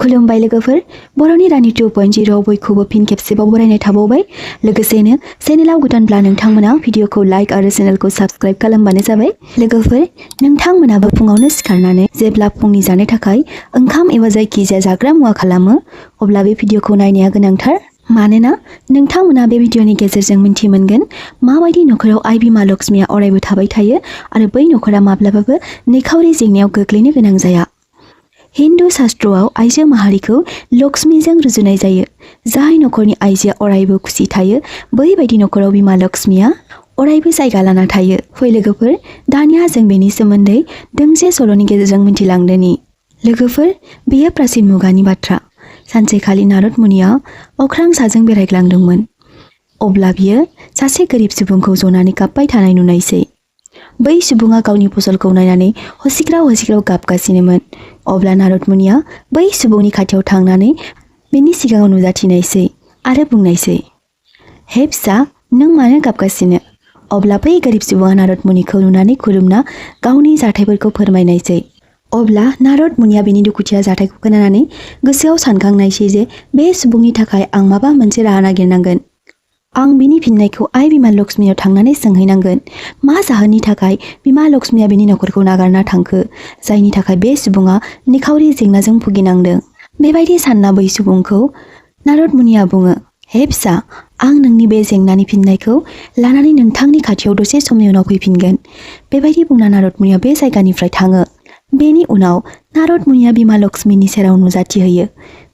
खुलुमबाय लोगोफोर बर'नि रानि 2.0 बयखौबो फिन खेबसेबाव बरायनाय थाबावबाय लोगोसेनो चेनेलाव गोदानब्ला नोंथांमोना भिडिअखौ लाइक आरो चेनेलखौ साबस्क्राइब खालामबानो जाबाय लोगोफोर नोंथांमोनाबो फुङावनो सिखारनानै जेब्ला फुंनि जानो थाखाय ओंखाम एबा जायखिजाया जाग्रा मुवा खालामो अब्ला बे भिडिअखौ नायनाया गोनांथार मानोना नोंथांमोना बे भिडिअनि गेजेरजों मिन्थि मोनगोन माबायदि नखराव आइ बिमा लक्ष्मीया अरायबो थाबाय थायो आरो बै नखरा माब्लाबाबो निखावरि जेंनायाव गोग्लैनो गोनां जाया हिन्दु शास्त्रआव आइजो माहारिखौ लक्ष्मीजों रुजुनाय जायो जाय नखरनि आइजोआ अरायबो खुसि थायो बैबायदि नखराव बिमा लक्ष्मीया अरायबो जायगा लाना थायो फै लोगोफोर दानिया जों बेनि सोमोन्दै दोंसे सल'नि गेजेरजों मिन्थिलांदोनि लोगोफोर बेयो प्राचीन मुगानि बाथ्रा सानसेखालि नारद मुनिया अख्रां साजों बेरायग्लांदोंमोन अब्ला बियो सासे गोरिब सुबुंखौ जनानै गाबबाय थानाय नुनायसै बै सुबुङा गावनि फसलखौ नायनानै हसिख्राव गाबगासिनोमोन अब्ला नारद मुनिया बै सुबुंनि खाथियाव थांनानै बेनि सिगाङाव नुजाथिनायसै आरो बुंनायसै हे फिसा नों मानो गाबगासिनो अब्ला बै गोरिब सुबुङा नारद मुनिखौ नुनानै खुलुमना गावनि जाथायफोरखौ फोरमायनायसै अब्ला नारद मुनिया बेनि दुखुथिया जाथायखौ खोनानानै गोसोआव सानखांनायसै जे बे सुबुंनि थाखाय आं माबा मोनसे राहा नागिरनांगोन आं बिनि फिननायखौ आइ बिमा लक्ष्मीयाव थांनानै सोंहैनांगोन मा जाहोननि थाखाय बिमा लक्ष्मीया बिनि नखरखौ नागारना थांखो जायनि थाखाय बे सुबुङा निखावरि जेंनाजों भुगिनांदों बेबायदि सानना बै सुबुंखौ नारद मुनिया बुङो हे फिसा आं नोंनि बे जेंनानि फिननायखौ लानानै नोंथांनि खाथियाव दसे समनि उनाव फैफिनगोन बेबायदि बुंना नारद मुनिया बे जायगानिफ्राय थाङो बेनि उनाव नारद मुनिया बिमा लक्ष्मीनि सेराव नुजाथिहैयो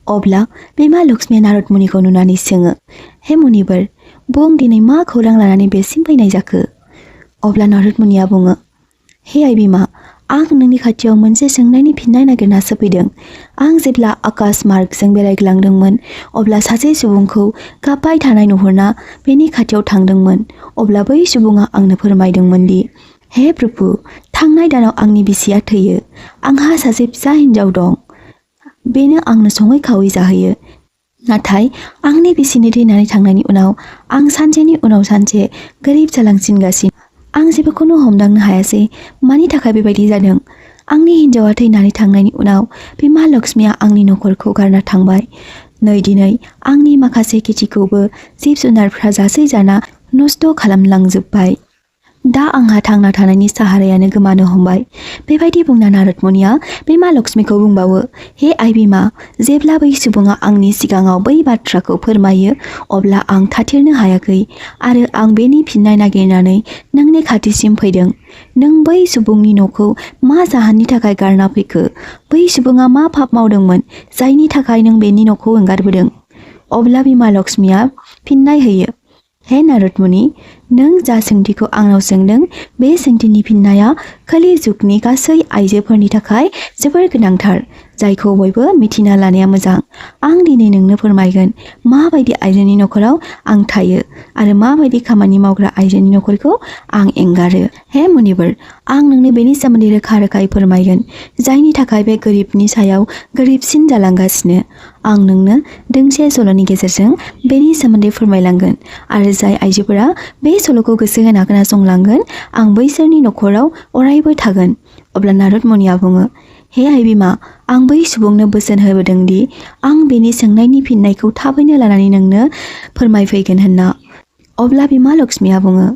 अब्ला बिमा लक्ष्मीया नारद मुनिखौ नुनानै सोङो हे मुनिबर बुं दिनै मा खौरां लानानै बेसिम फैनाय जाखो अब्ला नारद मुनिया बुङो हे आइ बिमा आं नोंनि खाथियाव मोनसे सोंनायनि फिननाय नागिरनासो फैदों आं जेब्ला आकाश मार्गजों बेरायग्लांदोंमोन अब्ला सासे सुबुंखौ गाबबाय थानाय नुहुरना बेनि खाथियाव थांदोंमोन अब्ला बै सुबुङा आंनो फोरमायदोंमोन दि हे प्रभु थांनाय दानाव आंनि बिसिया थैयो आंहा सासे फिसा हिन्जाव दं बेनो आंनो सङै खावै जाहोयो नाथाय आंनि बिसिनि थैनानै थांनायनि उनाव आं सानसेनि उनाव सानसे गोरिब जालांसिनगासिनो आं जेबोखौनो हमदांनो हायासै मानि थाखाय बेबायदि जादों आंनि हिन्जावा थैनानै थांनायनि उनाव बिमा लक्ष्मीया आंनि नखरखौ गारना थांबाय नै दिनै आंनि माखासे खेथिखौबो जिब जुनारफ्रा जासै जाना नस्थ' खालामलांजोब्बाय दा आंहा थांना थानायनि साहारायानो गोमानो हमबाय बेबायदि बुंना नारद मुनिया बिमा लक्ष्मीखौ बुंबावो हे आइ बिमा जेब्ला बै सुबुङा आंनि सिगाङाव बै बाथ्राखौ फोरमायो अब्ला आं थाथेरनो हायाखै आरो आं बेनि फिननाय नागिरनानै नोंनि खाथिसिम फैदों नों बै सुबुंनि न'खौ मा जाहोननि थाखाय गारना फैखो बै सुबुङा मा पाप मावदोंमोन जायनि थाखाय नों बेनि न'खौ एंगारबोदों अब्ला बिमा लक्ष्मीया फिननाय होयो हे नारद मुनि नों जा सोंथिखौ आंनाव सोंदों बे सोंथिनि फिननाया कलि जुगनि गासै आइजोफोरनि थाखाय जोबोर गोनांथार जायखौ बयबो मिथिना लानाया मोजां आं दिनै नोंनो फोरमायगोन माबायदि आइजोनि नखराव आं थायो आरो माबायदि खामानि मावग्रा आइजोनि नखरखौ आं एंगारो हे मुनिबर आं नोंनो बेनि सोमोन्दै रोखा रोखायै फोरमायगोन जायनि थाखाय बे गोरिबनि सायाव गोरिबसिन जालांगासिनो आं नोंनो दोंसे सल'नि गेजेरजों बेनि सोमोन्दै फोरमायलांगोन आरो जाय आइजोफोरा बे सल'खौ गोसो होना खोनासंलांगोन आं बैसोरनि नखराव अरायबो थागोन अब्ला नारद मुनिया बुङो हे आइ बिमा आं बै सुबुंनो बोसोन होबोदों दि आं बेनि सोंनायनि फिननायखौ थाबैनो लानानै नोंनो फोरमायफैगोन होनना अब्ला बिमा लक्ष्मीया बुङो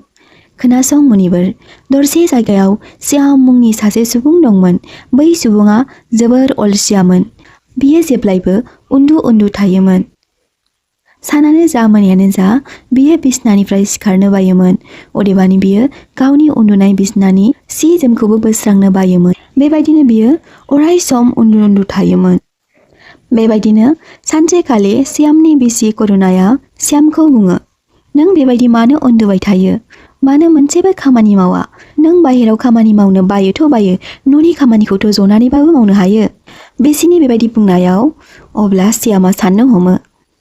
खोनासं मुनिबर दरसे जायगायाव श्याम मुंनि सासे सुबुं दंमोन बै सुबुङा जोबोर अलसियामोन बियो जेब्लायबो उन्दु थायोमोन सानानो जा मोनायानो जा बियो बिसनानिफ्राय सिखारनो बायोमोन अदेबानि बियो गावनि उन्दुनाय बिसनानि सि जोमखौबो बोस्रांनो बायोमोन बेबायदिनो बियो अराय सम उन्दु थायोमोन बेबायदिनो सानसेखालि श्यामनि बिसि करुणाया श्यामखौ बुङो नों बेबायदि मानो उन्दुबाय थायो मानो मोनसेबो खामानि मावा नों बाहेराव खामानि मावनो बायोथ' बायो न'नि खामानिखौथ' जनानैबाबो मावनो हायो बिसिनि बेबायदि बुंनायाव अब्ला श्यामा साननो हमो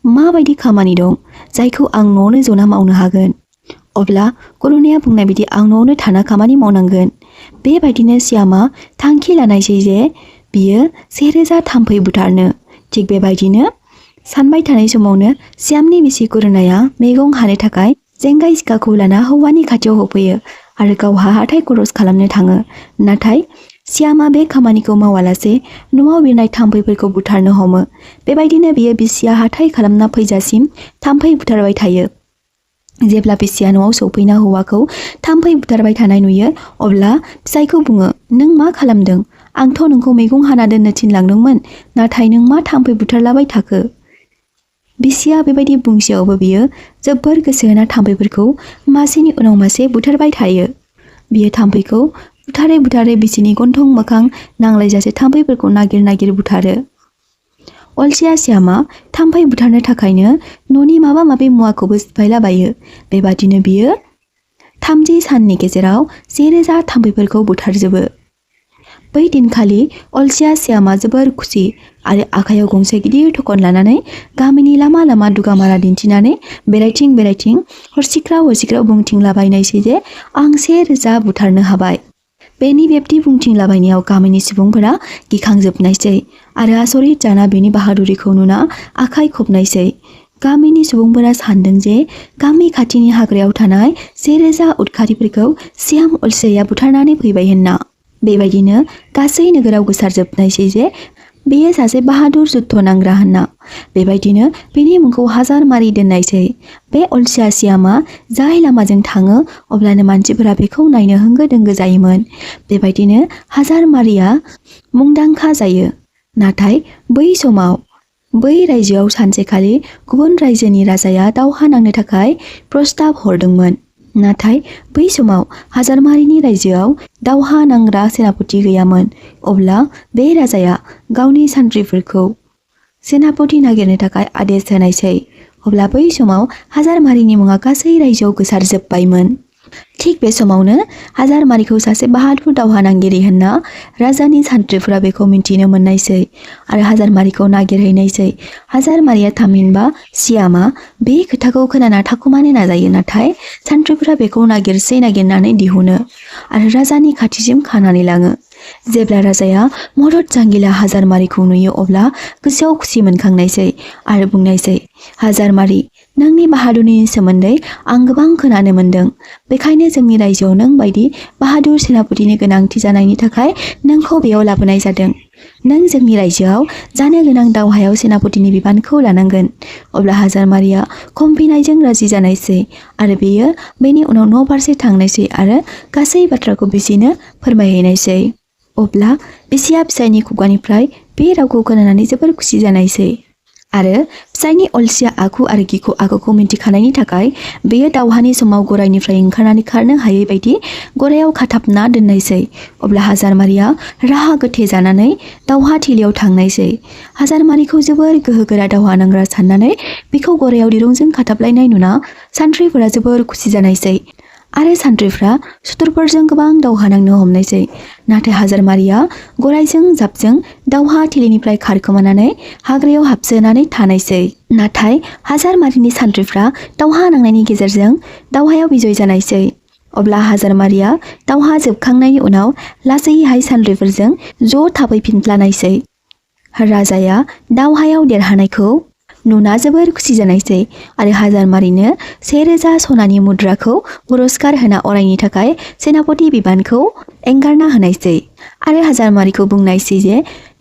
माबायदि खामानि दं जायखौ आं न'आवनो जना मावनो हागोन अब्ला करुणाया बुंनाय बायदि आं न'आवनो थाना खामानि मावनांगोन बेबायदिनो श्यामा थांखि लानायसै जे बियो 1000 थाम्फै बुथारनो थिग बेबायदिनो सानबाय थानाय समावनो श्यामनि बिसि करुणाया मैगं हानो थाखाय जेंगाय सिखाखौ लाना हौवानि खाथियाव होफैयो आरो गावहा हाथाय खरस खालामनो थाङो नाथाय सियामा बे खामानिखौ मावालासे न'आव बिरनाय थाम्फैफोरखौ बुथारनो हमो। बेबायदिनो बियो बिसिया हाथाय खालामना फैजासिम थाम्फै बुथारबाय थायो। जेब्ला बिसिया न'आव सौफैना हौवाखौ थाम्फै बुथारबाय थानाय नुयो अब्ला फिसायखौ बुङो, नों मा खालामदों? आंथ' नोंखौ मैगं हाना दोननो थिनलांदोंमोन, नाथाय नों मा थाम्फै बुथारलाबाय थाखो? बिसिया बेबायदि बुंसेयावबो बियो जोबोर गोसो होना थाम्फैफोरखौ मासेनि उनाव मासे बुथारबाय थायो। बियो थाम्फैखौ बुथारै बुथारै बिसिनि गन्थं मोखां नांलायजासे थाम्फैफोरखौ नागिर नागिर बुथारो। अलसिया सियामा थाम्फै बुथारनो थाखायनो न'नि माबा माबि मुवाखौबो सिफायलाबायो। बेबादिनो बियो 30 साननि गेजेराव 1000 थाम्फैफोरखौ बुथारजोबो। बै दिनखालि अलसिया सियामा जोबोर खुसि आरो आखायाव गंसे गिदिर थखन लानानै गामिनि लामा लामा दुगामारा दिन्थिनानै बेरायथिं बेरायथिं हरसिख्राव हरसिख्राव बुंथिंलाबायनायसै जे आं 1000 बुथारनो हाबाय। बेनि बेब्दि बुंथिंलाबायनायाव गामिनि सुबुंफोरा गिखांजोबनायसै आरो आसरित जाना बेनि बाहादुरिखौ नुना आखाइ खबनायसै। गामिनि सुबुंफोरा सानदों जे गामि खाथिनि हाग्रायाव थानाय 1000 उदखारिफोरखौ सियाम अलसियाया बुथारनानै फैबाय होनना। बेबायदिनो गासै नोगोराव गोसारजोबनायसै जे बेयो सासे बाहादुर जुद्ध नांग्रा होनना। बेबायदिनो बेनि मुंखौ हाजार मारि दोननायसै। बे अलसिया सियामा जाय लामाजों थाङो अब्लानो मानसिफोरा बेखौ नायनो होंगो दोंगो जायोमोन। बेबायदिनो हाजार मारिया मुंदांखा जायो। नाथाय बै समाव बै रायजोआव सानसेखालि गुबुन रायजोनि राजाया दावहा नांनो थाखाय प्रस्ताब हरदोंमोन। नाथाय बै समाव हाजारमारिनि रायजोआव दावहा नांग्रा सेनापति गैयामोन। अब्ला बे राजाया गावनि सान्थ्रिफोरखौ सेनापति नागिरनो थाखाय आदेश होनायसै। अब्ला बै समाव हाजारमारिनि मुङा गासै रायजोआव गोसारजोब्बायमोन। थिग बे समावनो हाजारमारिखौ सासे बाहादुर दावहा नांगिरि होनना राजानि सान्थ्रिफोरा बेखौ मिन्थिनो मोननायसै आरो हाजारमारिखौ नागिरहैनायसै। हाजारमारिया थामहिनबा सियामा बे खोथाखौ खोनाना थाखुमानो नाजायो, नाथाय सान्थ्रिफोरा बेखौ नागिरनानै दिहुनो आरो राजानि खाथिसिम खानानै लाङो। जेब्ला राजाया मदद जांगिला हाजारमारिखौ नुयो अब्ला गोसोआव खुसि मोनखांनायसै आरो बुंनायसै, हाजारमारि, नोंनि बाहादुरनि सोमोन्दै आं गोबां खोनानो मोन्दों। बेखायनो जोंनि रायजोआव नों बायदि बाहादुर सेनापतिनि गोनांथि जानायनि थाखाय नोंखौ बेयाव लाबोनाय जादों। नों जोंनि रायजोआव जानो गोनां दावहायाव सेनापतिनि बिबानखौ लानांगोन। अब्ला हाजारमारिया खमफिनायजों राजि जानायसै आरो बेयो बेनि उनाव न' फारसे थांनायसै आरो गासै बाथ्राखौ बिसिनो फोरमायहैनायसै। अब्ला बिसिया फिसायनि खुगानिफ्राय बे रावखौ खोनानानै जोबोर खुसि जानायसै आरो फिसायनि अलसिया आखु आरो गिखु आखुखौ मिन्थिखानायनि थाखाय बेयो दावहानि समाव गरायनिफ्राय ओंखारनानै खारनो हायै बायदि गरायाव खाथाबना दोननायसै। अब्ला हाजारमारिया राहा गोथे जानानै दावहाथिलियाव थांनायसै। हाजारमारिखौ जोबोर गोहोगोरा दावहा नांग्रा साननानै बिखौ गरायाव दिरुंजों खाथाबलायनाय नुना सान्थ्रिफोरा जोबोर खुसि जानायसै आरो सान्थ्रिफ्रा सुथुरफोरजों गोबां दावहा नांनो हमनायसै। नाथाय हाजारमारिया गरायजों जाबजों दावहा थिलिनिफ्राय खारखोमानानै हाग्रायाव हाबसोनानै थानायसै। नाथाय हाजारमारिनि सान्थ्रिफ्रा दावहा नांनायनि गेजेरजों दावहायाव बिजय जानायसै। अब्ला हाजारमारिया दावहा जोबखांनायनि उनाव लासैहाय सान्थ्रिफोरजों ज' थाफैफिनफ्लानायसै। राजाया दावहायाव देरहानायखौ नुना जोबोर खुसि जानायसै आरो हाजारमारिनो 1000 सनानि मुद्राखौ पुरस्कार होना अरायनि थाखाय सेनापति बिबानखौ एंगारना होनायसै आरो हाजारमारिखौ बुंनायसै जे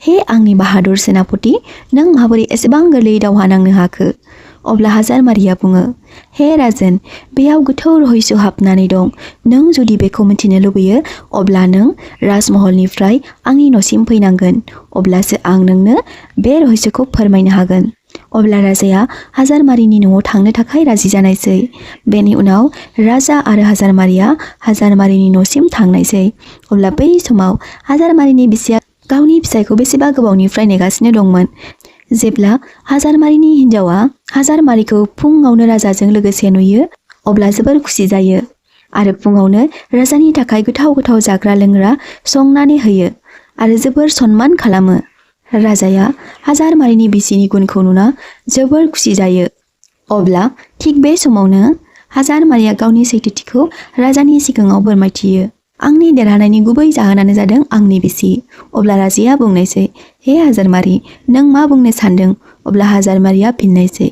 हे आंनि बाहादुर सेनापति, नों माबोरै एसेबां गोरलै दावहा नांनो हाखो? अब्ला हाजारमारिया बुङो, हे राजन, बेयाव गोथौ रहस्य हाबनानै दं। नों जुदि बेखौ मिथिनो लुबैयो अब्ला नों राजमहलनिफ्राय आंनि न'सिम फैनांगोन। अब्लासो आं नोंनो बे रहस्यखौ फोरमायनो हागोन। अब्ला राजाया हाजारमारिनि न'आव थांनो थाखाय राजि जानायसै। बेनि उनाव राजा आरो हाजारमारिया हाजारमारिनि न'सिम थांनायसै। अब्ला बै समाव हाजारमारिनि बिसिया गावनि फिसायखौ बेसेबा गोबावनिफ्राय नेगासिनो दंमोन। जेब्ला हाजारमारिनि हिन्जावा हाजारमारिखौ फुङावनो राजाजों लोगोसे नुयो अब्ला जोबोर खुसि जायो आरो फुङावनो राजानि थाखाय गोथाव गोथाव जाग्रा लोंग्रा संनानै होयो आरो जोबोर सनमान खालामो। राजाया हाजारमारिनि बिसिनि गुनखौ नुना जोबोर खुसि जायो। अब्ला थिग बे समावनो हाजारमारिया गावनि सैथोथिखौ राजानि सिगाङाव फोरमायथियो। आंनि देरहानायनि गुबै जाहोनानो जादों आंनि बिसि। अब्ला राजाया बुंनायसै, हे हाजारमारि, नों मा बुंनो सान्दों? अब्ला हाजारमारिया फिननायसै,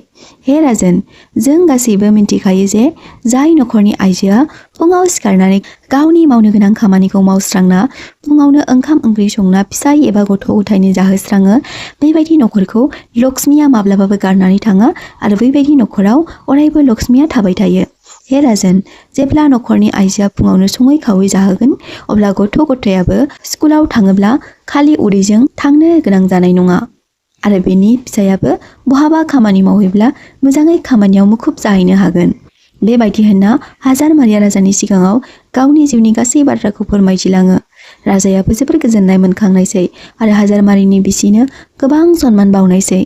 हे राजन, जों गासैबो मिन्थिखायो जे जाय नखरनि आइजोआ फुङाव सिखारनानै गावनि मावनो गोनां खामानिखौ मावस्रांना फुङावनो ओंखाम ओंख्रि संना फिसाय एबा गथ' गथायनो जाहोस्राङो बेबायदि नखरखौ लक्ष्मीया माब्लाबाबो गारनानै थाङा आरो बेबायदि नखराव अरायबो लक्ष्मीया थाबाय थायो। हे राजन, जेब्ला नखरनि आइजोआ फुङावनो सङै खावै जाहोगोन अब्ला गथ' गथायाबो स्कुलाव थाङोब्ला खालि उदैजों थांनो गोनां जानाय नङा आरो बेनि फिसायाबो बहाबा खामानि मावहैब्ला मोजाङै खामानियाव मुखुब जाहैनो हागोन। बेबायदि होनना हाजार मारिया राजानि सिगाङाव गावनि जिउनि गासै बाथ्राखौ फोरमायथिलाङो। राजायाबो जोबोर गोजोननाय मोनखांनायसै आरो हाजार मारिनि बिसिनो गोबां सनमान बावनायसै।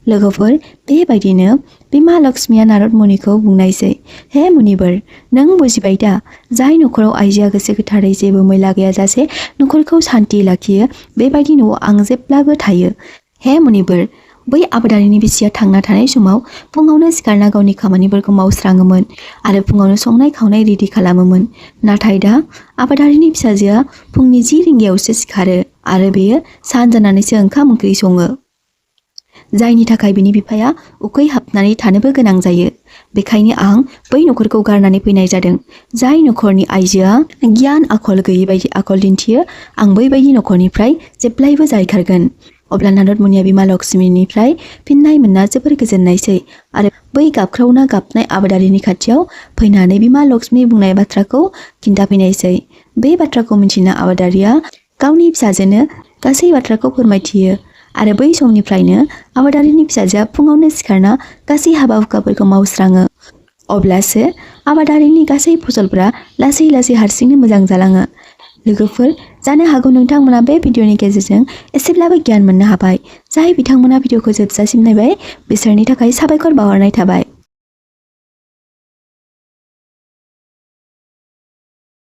लोगोफोर, बेबायदिनो बिमा लक्ष्मीया नारद मुनिखौ बुंनायसै, हे मुनिबर, नों बुजिबाय दा? जाय नखराव आइजोआ गोसो गोथारै जेबो मैला गैयाजासे नखरखौ सान्थि लाखियो बेबायदि न'आव आं जेब्लाबो थायो। हे मुनिबर, बै आबादारिनि बिसिया थांना थानाय समाव फुङावनो सिखारना गावनि खामानिफोरखौ मावस्राङोमोन आरो फुङावनो संनाय खावनाय रेडि खालामोमोन। नाथाय दा आबादारिनि फिसाजोआ फुंनि 10 रिंगायावसो सिखारो आरो बेयो सान जानानैसो ओंखाम ओंख्रि सङो। जायनि थाखाय बिनि बिफाया उखै हाबनानै थानोबो गोनां जायो। बेखायनो आं बै नखरखौ गारनानै फैनाय जादों। जाय नखरनि आइजोआ गियान आखल गैयै बायदि आखल दिन्थियो आं बैबायदि नखरनिफ्राय जेब्लायबो जायखारगोन। अब्ला नारद मुनिया बिमा लक्ष्मीनिफ्राय फिननाय मोनना जोबोर गोजोननायसै आरो बै गाबख्रावना गाबनाय आबादारिनि खाथियाव फैनानै बिमा लक्ष्मी बुंनाय बाथ्राखौ खिन्थाफैनायसै। बे बाथ्राखौ मिन्थिना आबादारिया गावनि फिसाजोनो गासै बाथ्राखौ फोरमायथियो आरो बै समनिफ्रायनो आबादारिनि फिसाजोआ फुङावनो सिखारना गासै हाबा हुखाफोरखौ मावस्राङो। अब्लासो आबादारिनि गासै फसलफोरा लासै लासै हारसिंनो मोजां जालाङो। लोगोफोर, जानो हागौ नोंथांमोना बे भिडिअनि गेजेरजों एसेब्लाबो गियान मोननो हाबाय। जाय बिथांमोना भिडिअखौ जोबजासिम नायबाय बिसोरनि थाखाय साबायखर बावहरनाय थाबाय।